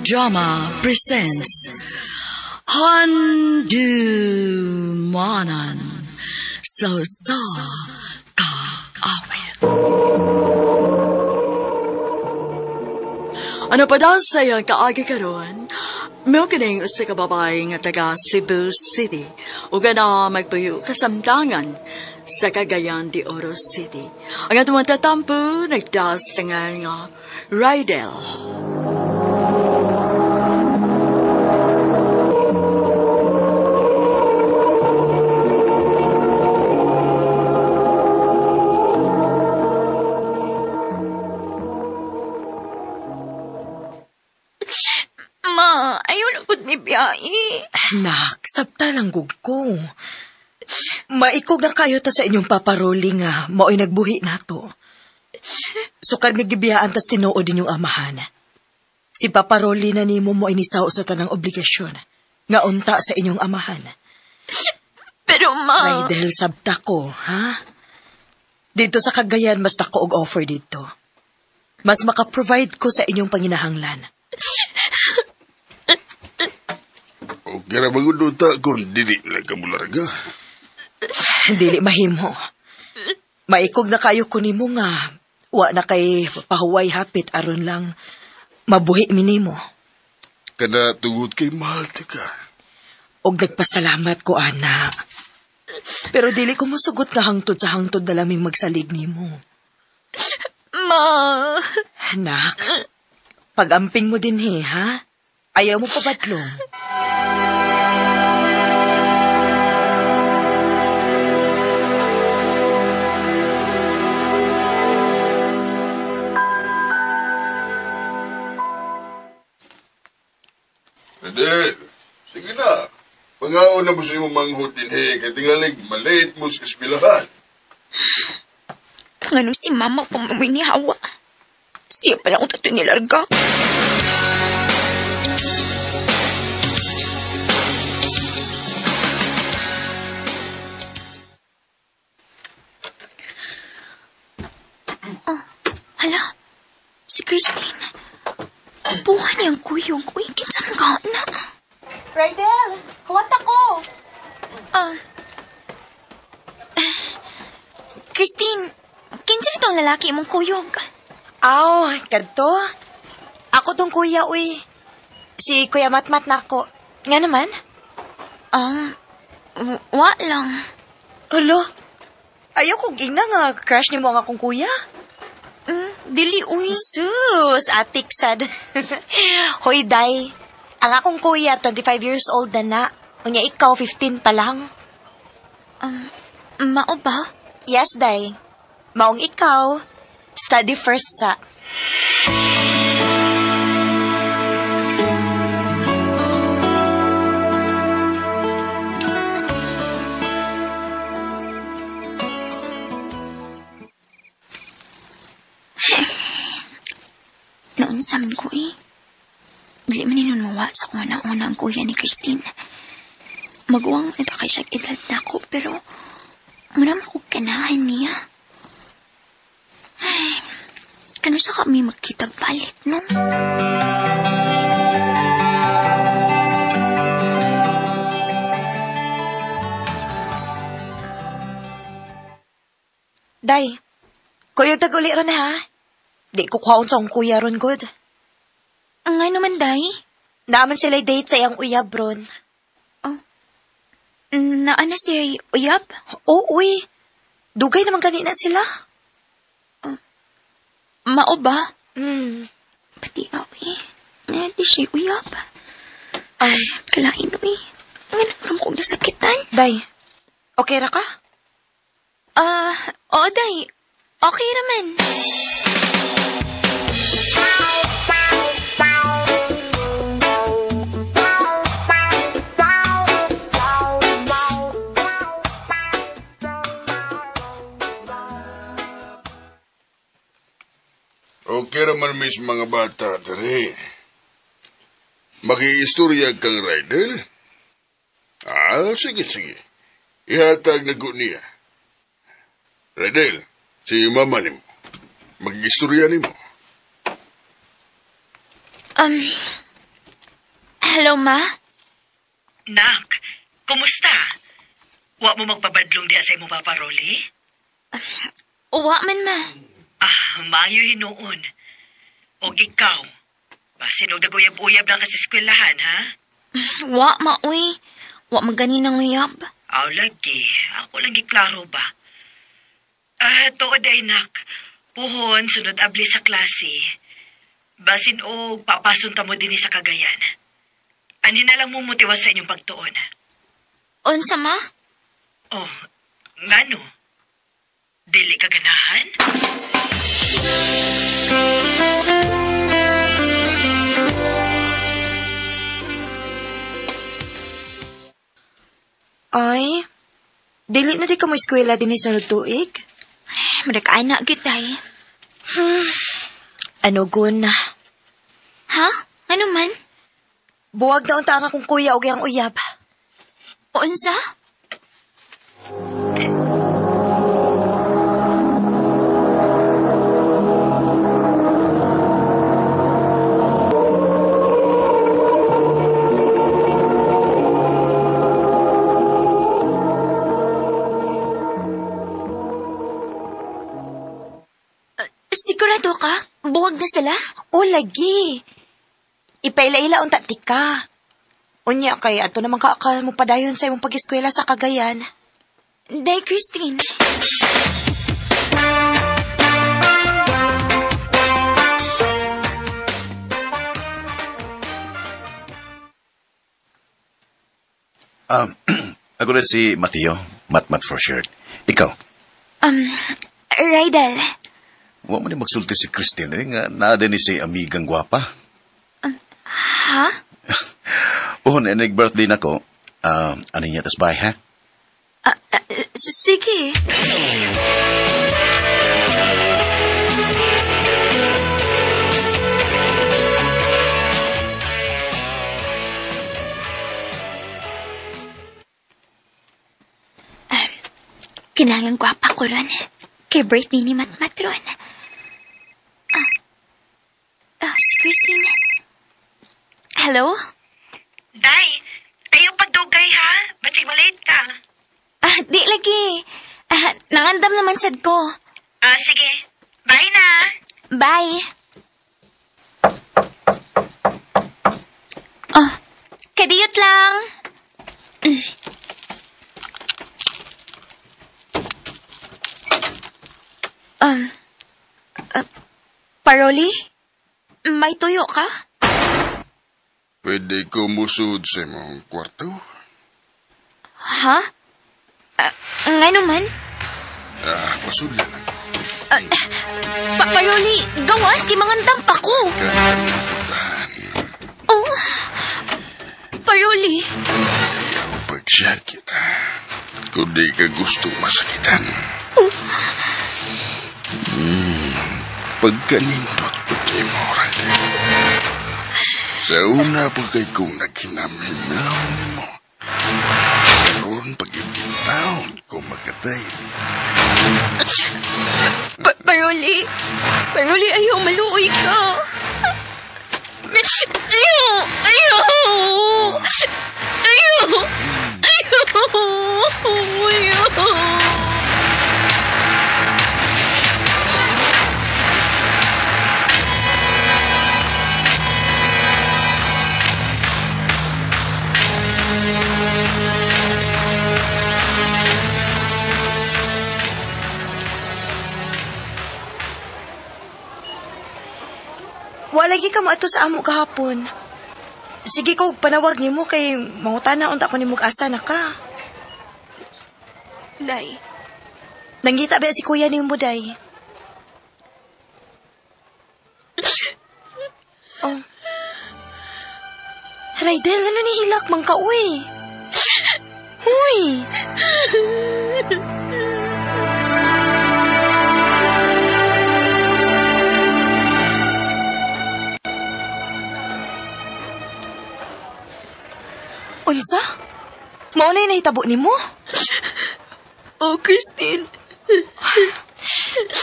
Crime Drama presents Handumanan sa Usa Ka Awit. Ano pa daw sa iyang kaagi karon? Mao kining usa ka babae nga taga Cebu City ug ana magpuyo kasamtangan sa Cagayan de Oro City. Ang atong tatampo nagdas nga Rydel. Ma, ayaw na gud mi biyahe. Anak, sabta lang gug ko. Maikog na kayo ta sa inyong paparoli nga mao'y nagbuhi nato. Sukad nga gibiyaan tas tinuod inyong amahan. Si paparoli na nimo mo inisaw sa tanang obligasyon nga unta sa inyong amahan. Pero ma... Rydel, sabta ko, ha? Dito sa Cagayan, mas dako og offer dito. Mas makaprovide ko sa inyong panginahanglan. Okay ra ba gud ta kung dili lang ka mularga? Dili mahimo. Maikog na kayo ko nimo nga wa na kay pahuway hapit aron lang mabuhi mi nimo. Kada tungod kay mahal ti ka. Og nagpasalamat ko, ana. Pero dili ko mosugot nga hangtod sa hangtod na laming magsalig nimo. Ma! Anak, pag-amping mo din he, ha? Ayaw mo pabadlong. Rydel, sige na. Pangaon na mo sa imong manghod din he, kay tingalig malate mo sa eskwelahan. Ngano si mama pamamoy ni Hawa? Siya pala ang tatoy nilarga. Oh, hala. Si Christine. Buhan niyang kuyog. Uy, kinsa mga na. Rydel, huwat ako. Christine, kinsa nitong lalaki imong kuyog? Aw, kadto. Ako tong kuya, uy. Si Kuya Matmat na ako. Nga naman? Wa lang. Alo, ayaw kong ina nga crush ni mo ang akong kuya. Dili, uy. Sus, atik sad. Hoy, day. Ang akong kuya, 25 years old na na. Unya ikaw, 15 pa lang. Mao ba? Yes, day. Maong ikaw, study first sa. Noon sa amin ko eh. Dili man ninon mawa sa kung una-una ang kuya ni Christine. Maguwang ito kay siyang edad na ako, pero muna makugkanahan niya. Ay, kano sa kami magkitag balik, no? Day, kuya tag-uli ron ha. Di ko kuhaon sa akong kuya ron, good. Nga naman, Day. Naaman sila date sa iyang uyab, ron. Oh. Naa na siya uyab? Oo, uy. Dugay naman kanina sila. Oh. Mao ba? Mm. Pati, uy. Di siya uyab. Ay, kalain, uy. Nga naman kong nasakitan. Day, okay ra ka? Oo, Day. Okay raman. Okay raman mis mga bata, dere. Makiistorya kang Rydel? Ah, sige, sige. Ihatag na ko niya. Rydel, si mama nimo. Mag-istorya nimo. Hello, ma? Nak, kumusta? Wa mo magpabadlong diha sa imong Papa Rolly? Wa man, ma. Ah, maayo hinuon. Og ikaw, basin og naguyab-uyab lang ka sa eskwelahan, ha? Wa, ma, uy. Wa magani nang uyab. Aw, lagi. Ako lang giklaro ba? Ah, tuod ay, nak. Puhon, sunod abli sa klase. Basin og papasun ta mo dinhi sa Cagayan. Ani na lang mo motiwas sa inyong pagtuon. Unsa, ma? Oh, ngano? Dili ka ganahan? Ay, dili na di ka mo eskwela din sa tuig? Murag ana gyud tay. Ano gun? Ha? Ano man? Buwag na unta ang akong kuya og iyang uyab. Unsa? Sigurado ka? Buwag na sila? O lagi. Ipaila-ila unta tika. Unya kay ato naman ka mo padayon sa imong pag-eskwela sa Cagayan. Day, Christine. Ako rin si Mateo, Matmat for short. Ikaw? Rydel. Wa man ni magsulti si Christine eh, nga naa din ni si amigang gwapa. Ha? Pohon, eh, nag-birthday na ko. Ano niya tas bahay, ha? Sige. Kinahanglan gwapa ko ron. Kay birthday ni Matmat ron. Si Christine. Hello? Day, ayaw pagdugay ha. Basig malate ka. Di lagi. Nangandam naman sad ko. Sige. Bye na. Bye. Oh, kadiyot lang. Paroli? May tuyo ka? Pwede ko musud sa imong kwarto? Ha? Ngano man? Pasudlan ako. Paroli, gawas, gimangandam pa ko. Kaya. Oh, Paroli. Ayaw pagsakit, ha? Kung di ka gustong masakitan. Oh. Pagkanindot ko ni mo, Rydel. Sa una pa kay kong naghinam-hinaw ni mo. Karoon pag-ibintaon ko makatay ni. Paroli, Paroli, ayaw, maluoy ka. Ayaw, ayaw, ayaw, ayaw, ayaw. Wala lagi ka mo ato sa amo kahapon. Sige ko, panawag nimo kay mangutana unta ko nimo asa na ka. Day. Nangita ba si kuya nimo, Day? Oh. Rydel, ano ni hilak man ka, uy? Uy! Unsa? Mao na nahitabo nimo? Oh, Christine.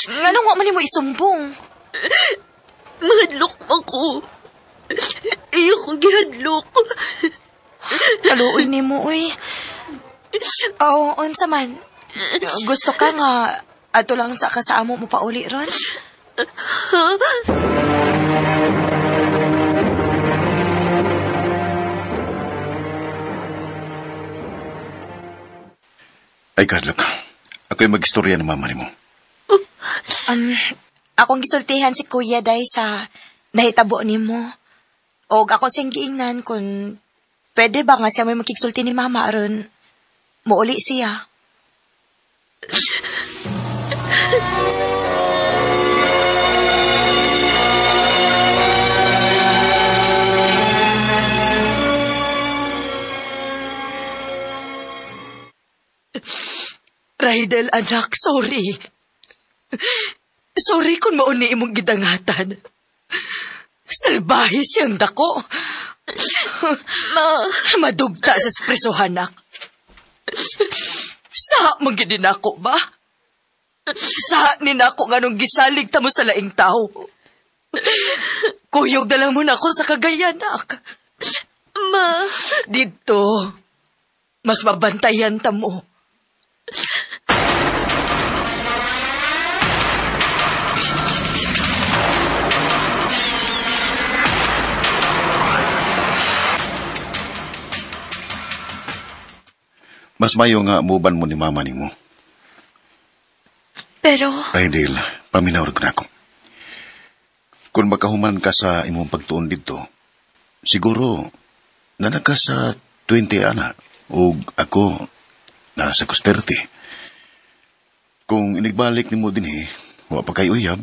Nganong wa man nimo isumbong? Mahadlok man ko. Iya kong gihadlok. Kaluoy ni mo, uy. Oo, unsa man. Gusto ka nga, ato lang sa kasamo mo pauli ron? Ay, kadlok. Ako'y mag-istorya ng mama nimo. Akong gisultihan si Kuya day sa nahitabo nimo. Og ako siyang giingnan kung pwede ba nga siya may makigsulti ni mama aron muuli siya. Raidel, anak, sorry. Sorry kung mauni imong gidangatan. Salbahe siyang dako. Ma. Madugta sa espresohan, anak. Sa magidin ako ba? Sa ni nako nga nung gisalig ta mo sa laing tao. Kuyog na lang mo na ako sa Cagayan, anak. Ma. Dito, mas mabantayan ta mo. Mas mayo nga muban mo ni mama nimo. Pero... Raidel, paminaw na ako. Kung makahuman ka sa imong pagtuon dito, siguro, nana ka sa 20 ana, ug ako, nasa ko 30. Kung inigbalik nimo dinhi, wa pa kay uyab,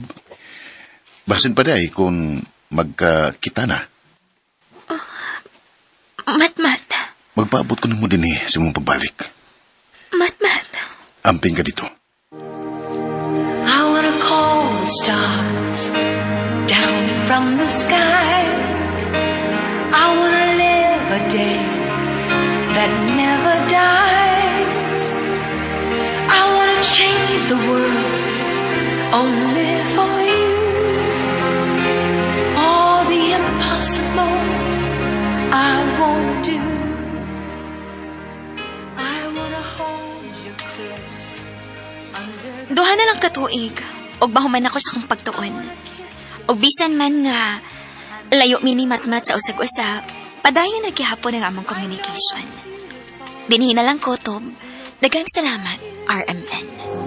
basin pa day kung magkakita na. Matmat. Magpaabot ko nimo dinhi sa imong pagbalik. Matmat. Amping ka dito. I wanna call the stars down from the sky. I wanna live a day that never dies. I wanna change the world only for you. All the impossible I won't do. I wanna hold you close under the Duha na lang katuig, og mahuman ako sa akong pagtuon. Og bisan man nga layo mi ni Matmat sa usag-usa, padayon ra gihapon ang among communication. Dinhi na lang ko, Tob. Daghang salamat, RMN.